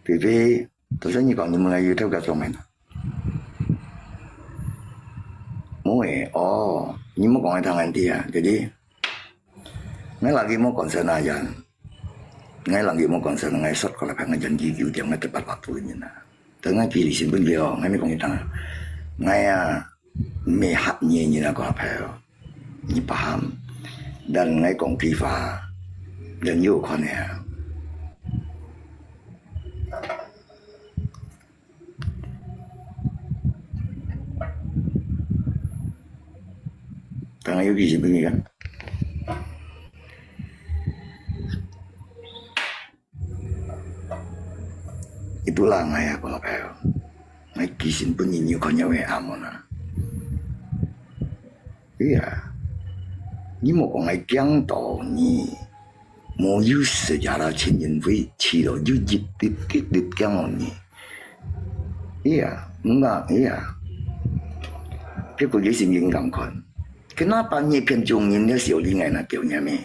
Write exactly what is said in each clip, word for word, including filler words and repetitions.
菲菲，頭先你講你問𠊎有偷个做咩？無誒，哦，你莫講𠊎聽𠊎知啊，弟弟。𠊎lagi無concern啊，Yan。𠊎lagi無concern，𠊎說過了，𠊎人幾久點，𠊎特別話多人啊。等𠊎寄你身份證哦，𠊎咪講你聽啊。𠊎啊，毋係嚇你个人啊，個朋友。 你paham，dan𠊎講句話，人有看个啊。當然有幾時分你看。 Itulah𠊎啊，個老朋友，𠊎寄身份證你有看著个啊無啦？哎呀，你莫講𠊎驚到你，無有sejarah前人會去到有一滴一滴驚到你。哎呀，毋啊，哎呀，結果你心情感款，kenapa你騙眾人了小人愛那丟你咩？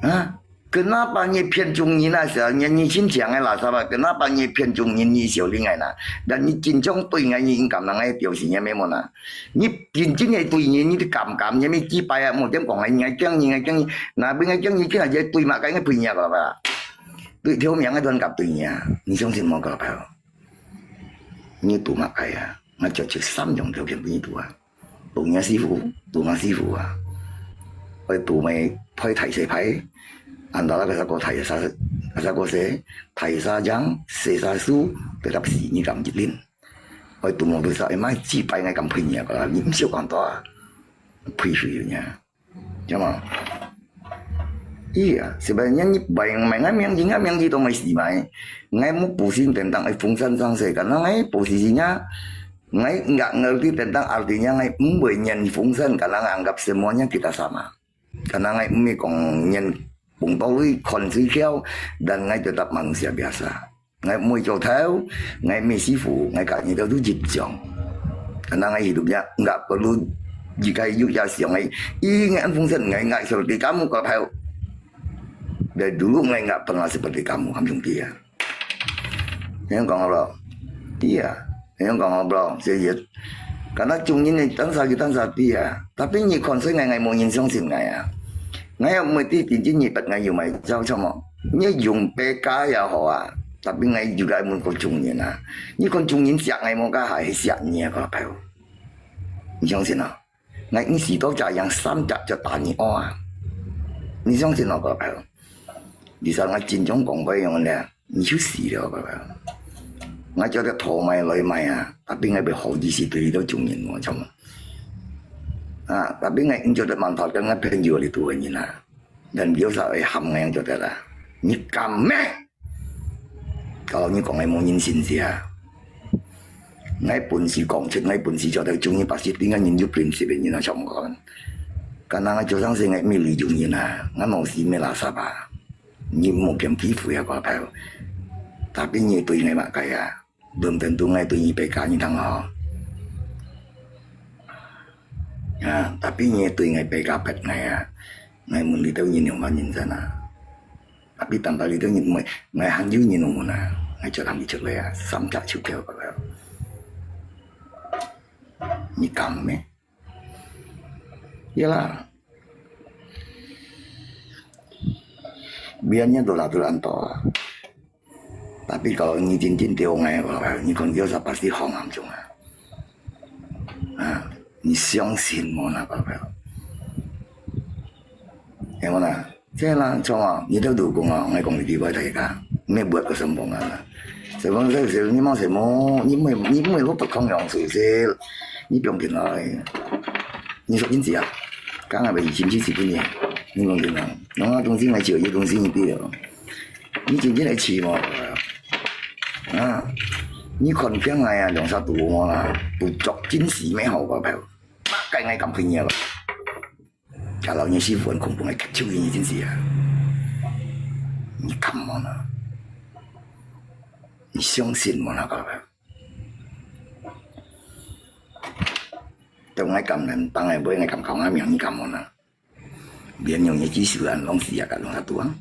啊？ Kenapa你騙眾人啊？Sia，你你親情个垃圾啊！Kenapa你騙眾人你小人啊？Dan你真正對𠊎，你應該人个表示你咩無啦？你真正个對你，你都敢敢，你咩幾擺啊？無點講啊，𠊎驚你，𠊎驚你，那邊𠊎驚你，今日就對嘛，該个對你啊，個吧？對，條命个亂甲對你啊！你相信無，個吧？你賭嘛該啊？𠊎就就三種條件分你賭啊！ Tungnya sifu, tunga sifu啊。愛tumai pai thai se pai, antara kasako thai sa, kasako se, thai sa jang, se sa su, tetap si ni kam jilin. Ai tumau besar, eh, mai ci pai ngai kam pui nia, kalau ni mesti orang tua. Pui sui nia. Jama. Iya, sebenarnya ni bayang mai ngai miang ji, ngai miang ji tong mai si mai. Ngai mu pusing tentang ai fungsan sang se, karena ngai posisinya ngai nggak ngerti tentang artinya ngai mbai nyan fungsan, karena ngai anggap semuanya kita sama. Karena ngai mi kong nyan pung tau lui kon sui kiau, dan ngai tetap manusia biasa. Ngai mui jauh tau, ngai mi sifu, ngai kat ni tau tu jip jong. Karena ngai hidupnya nggak perlu jika yuk ya siang ngai, ih ngai an fungsan ngai ngai seperti kamu kalau tau. Dari dulu ngai nggak pernah seperti kamu, kamu dia. Yang kong apa? Dia. Yang kong apa? Saya lihat. Karena cungin ni tansa kita tansa dia. Tapi ni konsep ngai ngai mau nyin song sin ngai ya. Ngai yang mesti tinjin ni pat ngai yuk mai jauh sama. 你用白家也好啊，tapi ngai juga mun ko cungin啊。你看cungin siak ngai mo ka hai siak你啊，個朋友。你相信啊？Ngai你死到家yang三隻就打你哦啊。你相信啊，個朋友？你想ngai真正講白用呢，你就死了，個朋友。Ngai叫他頭埋來埋啊，tapi ngai被好意思對你都cungin我，怎麼？啊，tapi ngai你叫他manfaatkan ngai朋友你都會人啊。 Dan Dios會喊ngai yang jodoh lah. Ni kame. Kalau ni kong ngai mo nyin sin sia. Ngai pun si kong chet, ngai pun si jodoh, cungin pasti tinggal nyin ju prinsip nyin na chong kon. Karena ngai josang si ngai mi li jung nyin na, ngai mau si mi la sapa. Ni mo kiam ki fu ya ko tau. Tapi ni tui ngai mak kaya. Belum tentu ngai tui nyi peka nyi tang ho. Ya, tapi nyi tui ngai peka pet ngai ya. Ngai mun li tau nyi nyong nyin sana. Tapi tambah li tau nyi mui, ngai han yu nyi nung na. Ngai chot ham di chot ya, sam chak chuk keo ka. Nyi kam me. Iyalah. Biarnya dola-dola anto. Tapi kalau你真正對我愛个話，你看叫啥pasti hong ham chung啊。啊，你相信我那个話。係無啦？這啦，像啊，你都老公啊，我講你幾擺大家，你buat kesombongan啊。Sombong saya, saya ni mau saya mau, ni mau, ni mau lo petong yang saya, saya, ni 不用緊來。你說真係啊？剛剛被疫情去幾年，你講真啊？那東西來就有東西你對哦。 你真正會試無？啊，你看見𠊎啊，兩隻肚毛啊，都著真實美好个票，哪个𠊎敢配你啊？Kalau你師傅很恐怖，𠊎ketchup你真是啊！你敢無啦？你相信無啦？Kalau等𠊎敢能當个，尾𠊎敢講下名，你敢無啦？ 連用个技術啊，攏死啊，甲攏較多啊。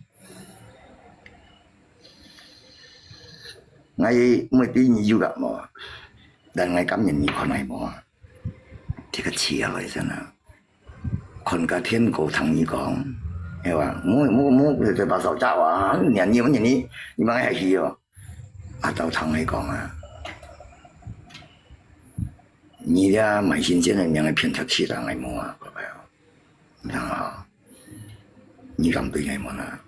，𠊎毋會對你有感無？但𠊎感覺你看𠊎無啊？這個氣下來先啊，看甲天光同你講，係吧？莫莫莫，這把手架哇，你你你你，你莫還去哦。啊，到同你講啊，你這賣新鮮个命个騙出去啦，𠊎無啊，各位哦。 你看啊，你敢對𠊎問啊？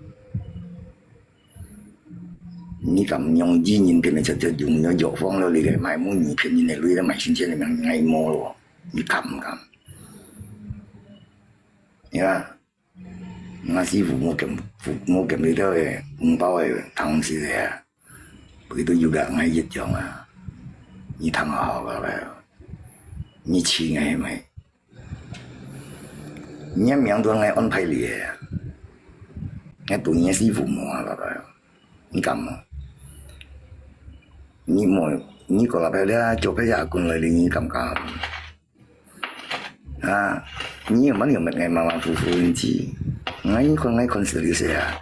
你敢用語言騙騙騙騙，用用藥方了，你个賣物語騙人个鐳，賣新鮮个命，𠊎無咯。你敢毋敢？你看，𠊎師傅無見，無見你兜个紅包个，當時个啊，佢都有个，𠊎一樣啊。你聽好个啦，你氣𠊎係無？ 你个命都𠊎安排你个，𠊎對你个師傅無啊，老弟，你敢無？你無，你个老弟咧，做个也滾來哩，你敢敢？啊，你有沒有問𠊎馬馬虎虎人知？𠊎你看，𠊎看死你死啊！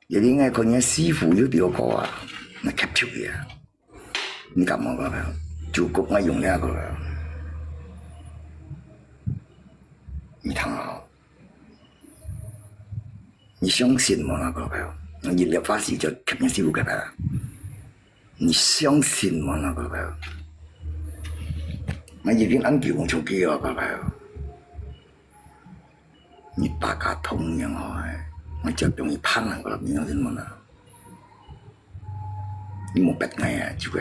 一定𠊎看你个師傅有條歌啊，那capture啊！ 你敢無，各位？就國外用了，各位。你聽好，你相信無啦，各位？你立法時就肯定是有个啦。你相信無啦，各位？那已經恁久無出去哦，各位。 你大家同樣好哎，我就中意談論个，你相信無啦？你莫逼𠊎啊，就个。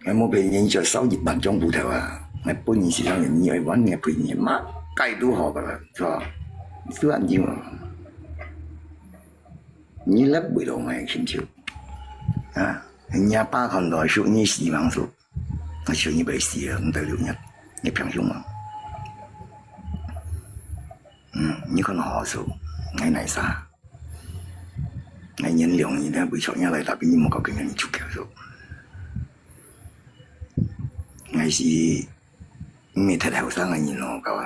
𠊎莫逼你，你就燒一萬張布條啊！𠊎分你四十年，你愛還，你愛賠你，麼个都好个啦，是吧？就恁樣啊！你來為了𠊎請求啊！ 你阿爸看到，說你死亡數，𠊎說你會死啊，毋得六日，你憑什麼？嗯，你看好數，𠊎哪儕？𠊎原諒你，但為著你來，tapi你莫搞跟人出口數。𠊎是毋係忒後生个人咯，各位。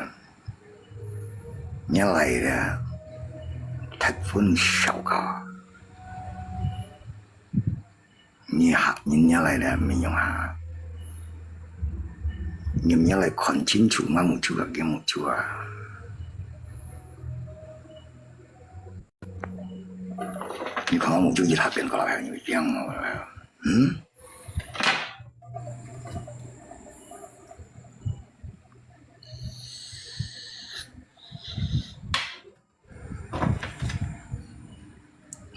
你來了，忒分少个。 你客人也來了，毋用客。你們也來看清楚，𠊎目珠啊，你目珠啊。你看𠊎目珠一下變過來，你會驚我了。嗯？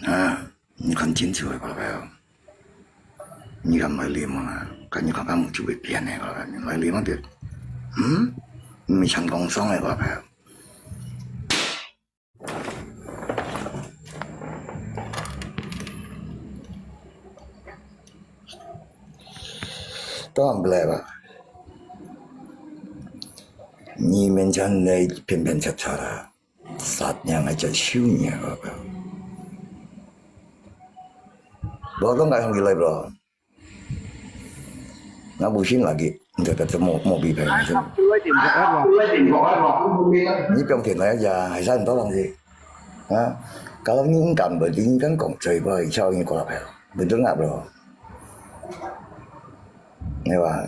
啊，你看清楚个，各位朋友。你敢來啉啊？看你看看目珠會變个，各位朋友。來啉啊，對。嗯？你咪像講爽个，各位朋友。當然不來吧。你面前來騙騙騙騙啊！ Saatnya ngài chân siu nia ka ka. Bro, tong kai hong gilai, bro. Ngā bu shin lagi, nda ka temu mo bi pai. Ni piong tian lai ya, hai san to lang si. Ha? Kalau ni kan kong cai ba, chao ni ko la pai. Betul nggak, bro? Ni ba,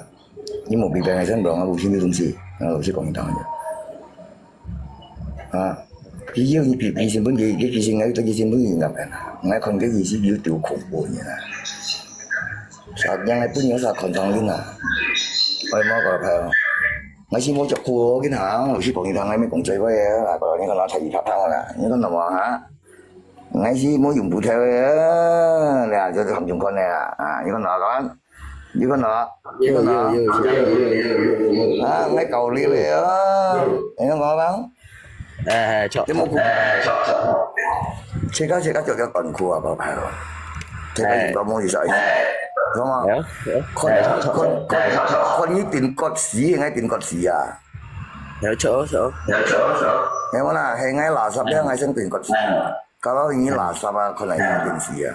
ni mo bi pai hai san, bro, ngā bu shin ni tong si. Ngā bu shin kong tang ya. Ha,佢要佢佢佢成本佢佢佢成佢佢成本佢咁樣，𠊎看佢意思有條恐怖嘅啦。實際係本有啥看上癮啊？我冇個朋友，𠊎先冇着褲，我見下，老師講你聽，𠊎咪講最尾啊，嗱，你看我睇二拍拍啦，你看到冇哈？𠊎先冇用布條嘅，你啊，就係咁樣看嘅啊，啊，你看到講。 你看到啊？你看到啊？啊，𠊎教你了啊！你看到無？哎，著。你無看？自家自家著條短褲啊，包牌咯。自家一包毛就晒。看嘛？看看看看你頂骨屎，𠊎頂骨屎啊！有著著。有無啦？係𠊎垃圾了，𠊎先頂骨屎。 Kalau ini垃圾啊，可能已經死啊。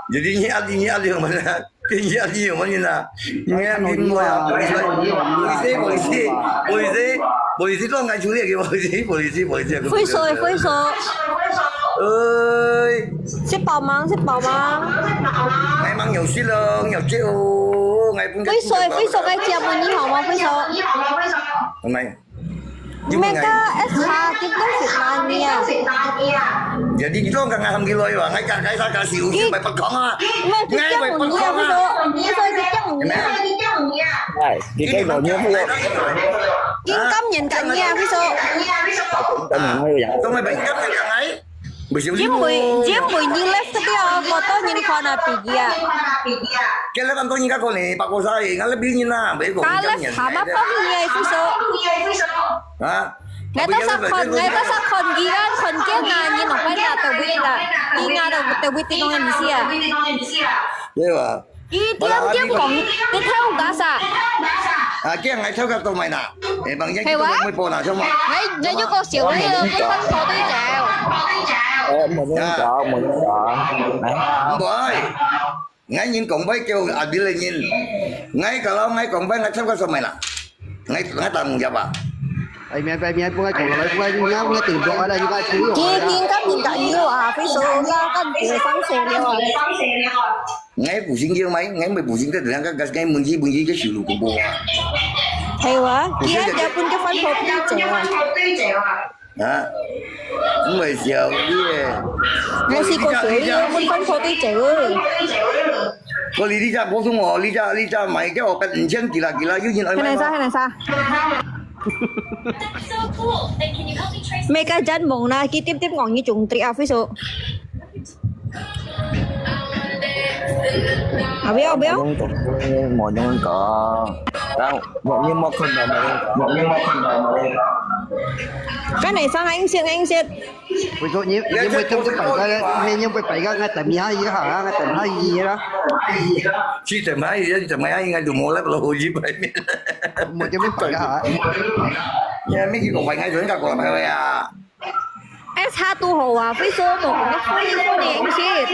Jadi ni adi ni adi mana? Ni adi mana na? Ni adi mana? Polisi, polisi, polisi, polisi tu ngai curi lagi polisi, polisi, polisi. 揮手，挥手。哎，是帮忙，是帮忙。 Memang nyaw sila, nyaw cek oh, ngai pun 挥手，挥手，该节目你好吗？挥手。 Ngai. Mereka S H kita sebenarnya. Jadi kita orang ngai ham gila ya, ngai kak ngai sa kasi usin bai pakong ah. Ngai bai pakong ah. 挥手，挥手，挥手。 哎，你给我牛不？ Kim kam nyen kak nia, 挥手。 等等，还有羊。 Tong mai bai kim nyen kak ngai. Bisi Jim bui, Jim bui ni left tapi ako to nyen kona pigi ah. Kaya kan to nyen kak ko ni, pakosai, ngai lebih nyen na, bai ko Ka kim left nyen. hama pom ni ai 挥手。 Ha? ，ngai to sa kon, ngai to sa kon gi kan kon kia nga nyen nok pai na tawit la, ti nga tawit ti nong nyen sia. Iya ba. Ti tiam tiam kong, ti theo ka sa. Ah, kia ngai theo kak to mai na. Eh, bang yang Hey, kita what? Mai po na, sama. Ngai ngai nyo ko siu ngai yo ko kan ko ti jao. 哎，没人搞，没人搞。哎， Boy. Ngai nyen kong bai kêu adil nyen. Ngai kalau ngai kong bai ngai theo kak to mai na. Ngai ngai tang ya ba. 哎，免，哎，免，不爱讲了，不爱，不爱，不爱顶多，哎，你个听我 Ki 啦。 ki kan nyen kak nia ah, 挥手 ka kan ke sang se liao ah. 哎，不行就买，哎，没不行，这两个，哎，问题，问题，这修路公布啊。 Hay wa, ki an dia pun ke fan pop ni jao ah.啊，唔係笑你誒。 Ngai si ko siu ni pun fan pop ni jao. 我你你只普通哦，你只你只買个哦，五千幾啦幾啦，有人愛買 Kenapa sa, 嗎？ kenapa sa? Mereka jan mong na, ki tip tip ngong ni chung tri ah, 挥手。 Abiu, abiu. 冇用講，冇用講。但我你冇看到，冇用講，你冇看到，冇用講。 Kan ai sang aing sit, aing sit. 我说你，你们怎么摆个？你们怎么摆个？俺等一下一下，俺等他一下。 Si Temai, si Temai, ai ngai tu molek lo ho ji pai mi. 我这边摆个哈。 Ya mi ki ko pai ngai tu ka ko pai ya. S H tu ho ah, 挥手 mo ko ngai phone phone ni aing sit.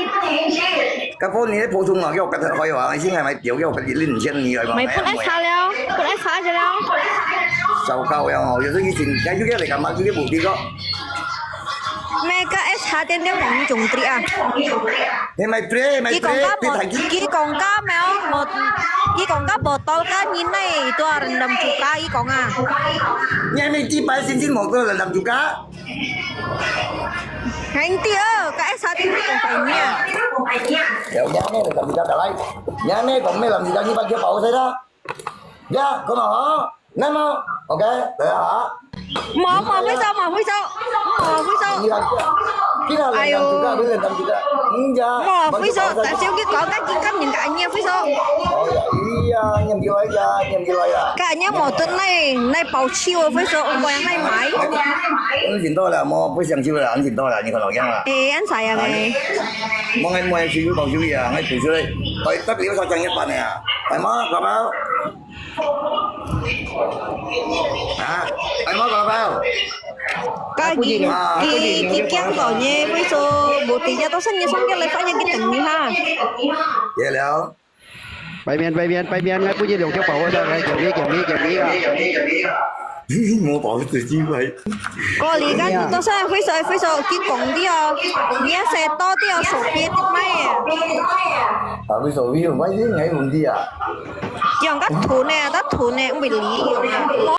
Ka phone ni 普通啊，叫我跟他開話，先係買表叫我跟你領先你來嘛。 Mai pun S H liao, pun S H liao. 糟糕呀，哦，有時以前，哎，又要來幹嘛？又要補這個。 Mereka S H 點點王中tri啊。你買 play，買 Ki kong play， ka 你 bot, 睇見。 ki kong ka meo mo, ki kong ka botol ka ni nai tua rendam cuka ki kong ah. 你還沒幾百星星，我都能當主家。 Heng ti ơ, ka S H 點點王你啊。 有，你還沒能當主家得來，你還沒講沒能主家，你把錢包出來。呀，講好，那麼，OK，來啊。 Mo, mo, 揮手，mo，揮手，mo，揮手。你看，你看，哎呦，不能當主家，嗯呀， Mo，揮手，大少佢講緊今年个阿娘揮手。 哎呀，念起來呀，念起來呀。 Ka anak mo tun nai, nai 包手哦，揮手，我yang nai mai。 很緊到了，莫不想去了，很緊到了，你看老樣了。 Eh，恁晒啊你。 莫愛莫愛去包手呀，愛讀書嘞，愛得了才正一班呀，係嘛，寶寶？啊，係嘛，寶寶？ Ka gi, gi, gi kiang to nye，揮手，無定呀，到時你上个來發現佢等你哈。 也了。 拜面，拜面，拜面，來，不如兩條跑過來，來，減肥，減肥，減肥啊！ 莫把握這機會。 Ko li kan to sa 揮手，揮手，佢講啲哦，你要寫多啲哦，手邊啲咩？ 啊，為什麼沒有關係？沒問題啊。 Yang ka thun ne, ta thun ne, ui li.